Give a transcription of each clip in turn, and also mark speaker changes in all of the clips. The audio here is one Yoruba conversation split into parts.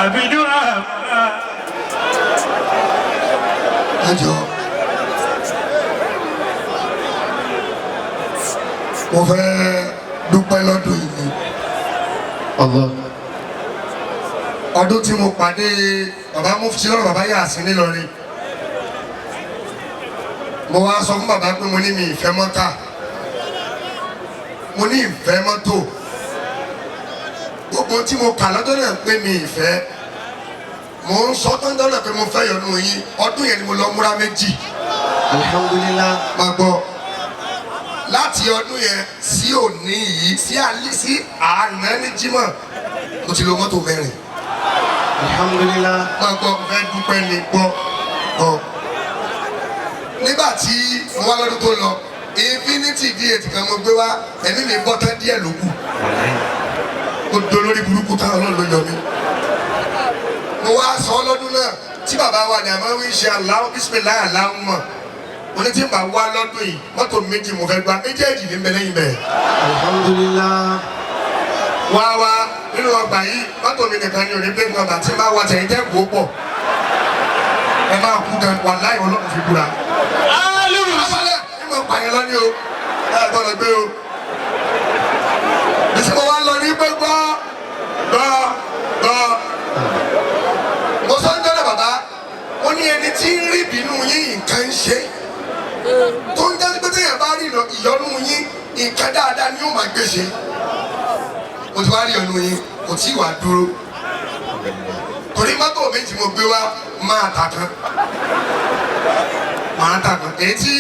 Speaker 1: Abdulrahman.
Speaker 2: Ẹ jọ, mo fẹ́ dúpẹ́ lọ́dún yìí ni.
Speaker 3: Allah.
Speaker 2: Ọdún tí mo pàdé bàbá mufti lọ́rọ̀ bàbá Yàsín nílọrin, mo wá sọ fún bàbá pé mo ní mi ìfẹ́ mọ́tà, mo ní ìfẹ́ mọ́tò, gbogbo tí mo kà lọ́dún náà pé mi ìfẹ́, mo ń sọ tọ́jọ́ náà pé mo fẹ́ yọnu yín. Ọdún yẹn ni mo lọ múra méjì.
Speaker 3: Alhamdulillah.
Speaker 2: Máa gbọ́, láti ọdún yẹn sí òní yìí, sí alẹ́, sí àná ní Jímọ̀, mo ti lo mọ́tò 4.
Speaker 3: Alhamdulillah.
Speaker 2: Máa gbọ́, mo fẹ́ dúpẹ́ ni. Gbọ́ gbọ́, nígbà tí mo wá lọ́dún tó lọ, Infinity V8 kan mo gbé wá, ẹ̀mí mi bọ́ tán díẹ̀ ló kù, mo dolórí burúkú táwọn ọlọ́run ló yọ mí. Mo wá sọ ọ́ lọ́dún náà tí bàbá wa ní àmọ́ wí ṣe aláwọ̀ bísímìláì aláwọ̀ mọ̀, mo ní tí n bá wá lọ́dún yìí, mọ́tò 2 mo fẹ́ gba, méjèèjì ní bẹ lẹ́yìn bẹ́ẹ̀.
Speaker 3: Alhamdulillah.
Speaker 2: Wá wá nínú ọgbà yìí, mọ́tò mi nìkan ni òní plate number tí n bá wá tẹ̀yìn tẹ́ kó pọ̀, ẹ máa kú gan, wàláhì ọlọ́run fi búra. Abálẹ̀ ní mo pààyàn lọ ní o, ẹ gbọ́dọ̀ gbé o. Bísí mo wá lọ ní pé gbọ́ gbọ́ gbọ́. Mo sọ ń dọ́là bàbá, mo ní ẹni tí ń rí ìbínú yín nǹkan ń ṣe. Tó ń jẹ́ pé téèyàn bá rí ìyọnu yín, nǹkan dáadáa ni yóò máa gbé ṣe. Mo ti wá rí ìyọnu yín, kò tí ì wá dúró. Torí mọ́tò méjì mo gbé wá, máa ta kan. Máa ta kan. Èyí tí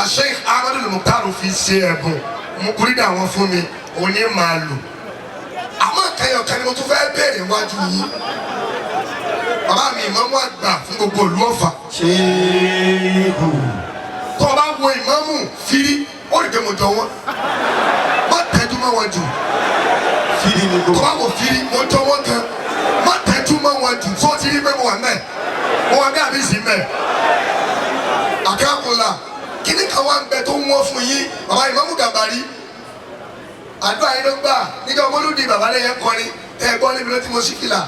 Speaker 2: Sheikh Ahmadu Mukhtar fi ṣe ẹ̀bùn, mo kúrídà wọn fún mi, òun ní màá lò. Àmọ́ kẹyọ̀ kan ni mo tún fẹ́ béèrè wájú yín. Bàbá mi ìmámù àgbà fún gbogbo ìlú Ọ̀fà.
Speaker 3: Ṣéhù.
Speaker 2: Tó o bá wo ìmámù firi, ó rí pé mo jọ wọ́n. Má tẹ́jú mọ́ wọn jù.
Speaker 3: Firi ni
Speaker 2: Tó o
Speaker 3: gbogbo.
Speaker 2: bá wo firi, mo jọ wọ́n gan. Má tẹ́jú mọ́ wọn jù. Tó o ti rí pé mo wà mẹ́. Mo wà mẹ́ àbí sí mẹ́. Àkàkùnlà, kíní kan wá ń bẹ tó ń wọ́n fún yín. Bàbá ìmámù Gàmbàrí, àdúrà yín ló gbà níjọ́ mọ́lúdi bàbá lẹ́yìn kọrin tẹ́ ẹ gbọ́ níbi ló ti mo sí fìlà.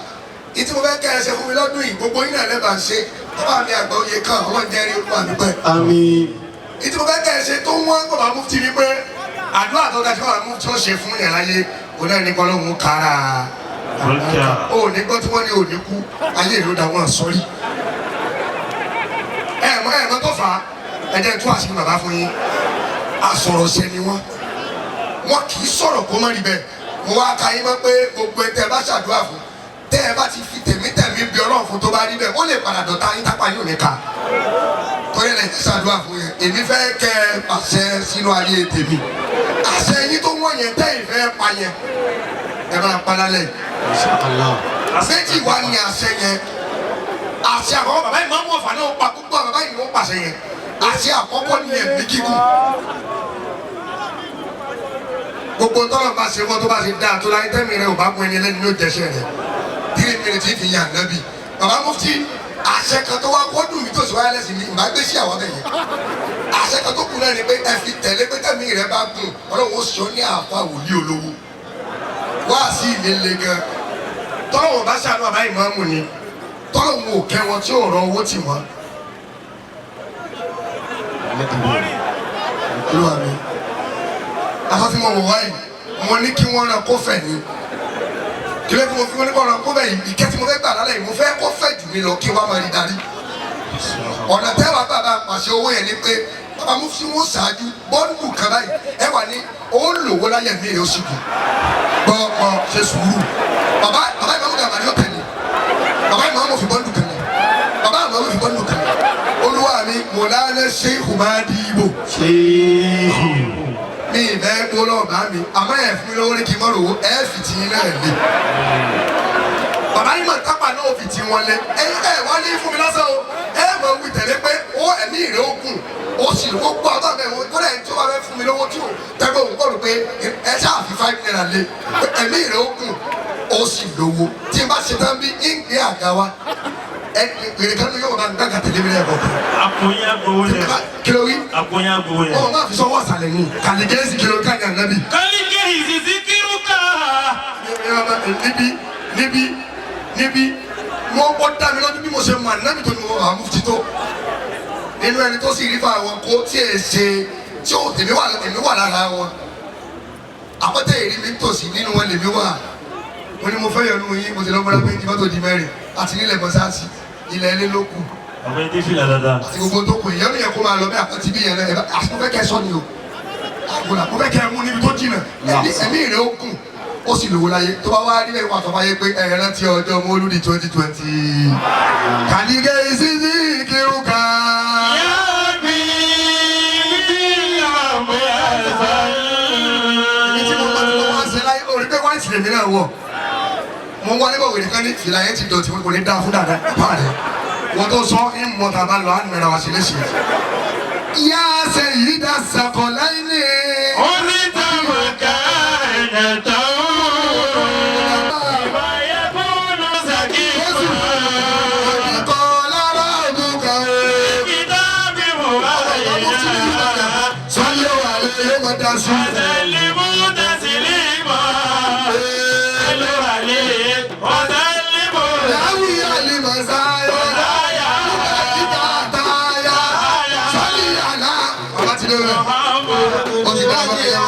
Speaker 2: Ìtí mo fẹ́ kẹ́ ẹ ṣe fún mi lọ́dún yìí, gbogbo yín náà lẹ́bàá ṣe. Bàbá mi àgbà oyè kan, Ọlọ́run jẹ́ rí olúwa mi pẹ́.
Speaker 3: Àmín.
Speaker 2: Ìtí mo fẹ́ kẹ́ ẹ ṣe tó ń wọ́n bàbá mufti ni pé àdúrà tó ga tí bàbá mufti ó ṣe fún yẹn láyé, òun náà ní kọ́ lóhun kára. Ó ní gbọ́ tí wọ́n ní òní kú, ayé ìlú dá wọn sọ́rí. Ẹ mọ tó fà á, ẹ jẹ́ tú àṣírí bàbá fún yín. Asọ̀rọ̀ṣẹ ni wọ́n. Wọn kì í sọ̀rọ̀ kó má rí bẹ́ẹ̀. Mo wá ka yín mọ́ pé gbogbo ẹ tẹ́ ẹ bá ṣàdúrà fún, tẹ́ ẹ bá ti fi tẹ̀mítẹ̀mí bí Ọlọ́run fún tó bá rí bẹ́ẹ̀, ó lè padà dọ̀tá yín tápá yín ò ní ká. Torí ẹ̀ lẹ́yìn ṣàdúrà fún yẹn, èmi fẹ́ kẹ́ ẹ pàṣẹ sínú ayé tèmi. Àṣẹ yín tó wọ́n yẹn tẹ́ ìfẹ́ pa yẹn, ẹ máa pa lálẹ́.
Speaker 3: Inshallah.
Speaker 2: Méjì wá ní àṣẹ yẹn. Àṣẹ àkọ́kọ́ bàbá ìmáàmù Ọ̀fà náà pa gbogbo bàbá ìmáàmù pàṣẹ yẹn. Àṣẹ àkọ́kọ́ ní ẹ̀mí gígùn. Gbogbo tọ́lọ̀ bá ṣe fọ́ tó bá ṣe dáa tó láyé tẹ́mi rẹ̀ ò bá mú ẹni ẹlẹ́ni ló jẹ́ṣẹ́ rẹ̀. 3 minutes fi yàn nábì. Bàbá mufti, àṣẹ kan tó wá kó dùn mí tó sì wáyé lẹ́sìn mi, ìbá gbé sí àwọn bẹ̀yẹn. Àṣẹ kan tó kù náà ni pé ẹ fi tẹ̀lé pé tẹ́mi rẹ̀ bá gùn, Ọlọ́run ó sọ ní àfa wòlíì olówó. Wá sí ìlélẹ̀ gan. Tọ́lọ̀ bá ṣàánú bàbá ìmáàmù ni, tọ́lọ̀ wọn ò kẹ́ wọn tí ò rọ owó tì wọ́n. Olúwa mi, aṣọ tí mo wọ̀ wáyìí, mo ní kí wọ́n rán kó fẹ̀ ni. Kí ló tí mo fi wọ́n ní kó rán kó fẹ̀ yìí? Ìkẹ́ tí mo fẹ́ gbà lálẹ́ yìí, mo fẹ́ kó fẹ̀ jù mí lọ kí wọ́n máa rí darí. Ọ̀nà tẹ́wàá bàbá pàṣẹ owó yẹn ni pé bàbá mú sí wọn ṣáájú bọ́ọ̀lù kan báyìí, ẹ wà ní ó ń lòwó láyé mi rè ó sì kù. Gbọ́ ọ ṣe sùúrù. Bàbá ìmáàmù Gàmbàrí ó tẹ̀lé. Bàbá ìmáàmù fi bọ́ọ̀lù kan lẹ̀. Bàbá ìmáàmù fi bọ́ọ̀lù kan lẹ̀. Olúwa mi, Mọ̀lánà Sheikh Madibo.
Speaker 3: Ṣéhù.
Speaker 2: Mi ìfẹ́ gbó lọ́wọ́ bá mi, àmọ́ ẹ̀ fún mi lọ́wọ́ ní kí n mọ̀ lówó, ẹ̀ fi ti yín náà lé. Bàbá yìí mọ̀ tápà náà fi ti wọn lé. Ẹyin ẹ̀ wá ní fún mi lásán o, ẹ̀ mọ̀ wí tẹ̀lé pé ó ẹ̀mí ìrẹ́ ogun, ó sì lówó gbọ́ ọ̀tọ̀ bẹ́ẹ̀ wọ́n kọ́lẹ̀ tí ó bá fẹ́ fún mi lówó tí o tẹ́gbẹ́ òun kọ́ ló pé ẹ ṣáà fi 5 naira lé. Ẹ̀mí ìrẹ́ ogun, ó sì lówó. Tí n bá ṣe tán bí ń gbé àga wa, ẹ èrè kan ní yóò bá ń gbàgà tẹ̀lé mi lẹ́ẹ̀kọ̀ọ̀kan.
Speaker 1: Àpòyìn agbowó yẹn.
Speaker 2: Kí ló wí?
Speaker 1: Àpòyìn agbowó yẹn.
Speaker 2: Ọ̀ máa fi sọ́wọ́ àṣàlẹ̀ ni. Kàlígẹ́sì kí ló ká ní ànábì.
Speaker 1: Kàlígẹ́sì síkírùkà.
Speaker 2: Níbi níbi Níbi wọ́n ó dá mi lójú bí mo ṣe mọ ànábì tó ní mo mọ àwọn mufti tó nínú ẹni tó sì rí fún àwọn kó tí ẹ ṣe tí ó tèmi wà tèmi wà lára wọn. Àpótẹ́ ìrí mi tòsí nínú wọn lèmi wà. Mo ní mo fẹ́ yọnu yín, mo ti lọ́mọdé méjì mọ́tò di mẹ́rin àti nílẹ̀ mọ́sáàsì ilẹ̀ ilé ló kù
Speaker 1: Ọmọ yẹn dé fìlà dáadáa.
Speaker 2: àti gbogbo tó kù. Ìyẹn yẹn kó máa lọ bẹ́ẹ̀ àpótí bí yẹn lẹ àti mo fẹ́ kẹ́ sọ ni o. Àgùlà mo fẹ́ kẹ́ mú níbi tó jìnà. Ẹ̀mí rẹ̀ ó kù, ó sì lówó láyé tó bá wá rí lẹ́yìn wà sọ́fà yé pé ẹ rántí ọjọ́ mọ́lúdi 2020. Kàlígẹ́ ìsísí kírúkà. Ibi tí mo máa ti mo máa ń ṣe láyé orí pé wáìtì lèmi náà wọ̀. Mo wá nígbà wèrè kan ní fìlà yẹn ti dọ̀tí, kò ní dáa fún dàda ẹ̀pá rẹ̀. Wọ́n tó sọ ń mọ tàbá lọ, á nira wá sí léṣe. Yá ṣe yìí dá sàkọ̀ láyé ní. Kọ́ lára ògùn kan o. Sọ́lé wà lé yóò máa dá sí. Láwùí àlìmọ̀sáyọ̀. Kíkà táyà. Sọ́lé àlá. Bàbá ti dé rẹ̀. Ó ti dá ọmọ kẹyà.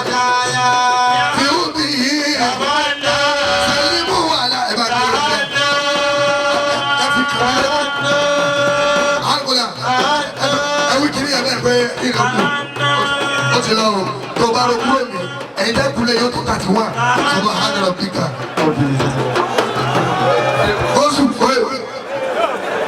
Speaker 2: Fi hùbì yìí. Sẹ́límù wà lá. Ẹ bá dé rẹ̀. Ẹ fi kàn án lẹ́wọ̀n. Àgùlà. Ẹ wí kiri ẹ̀ bẹ́ẹ̀ pé ìrọ̀kù. Ó ti lọ o. Tó bá ro kúrò mi, ẹ̀yin dẹ́kunlé yóò tó 31. Sọ̀rọ̀ hàn lọ bí kan. Oṣù oye.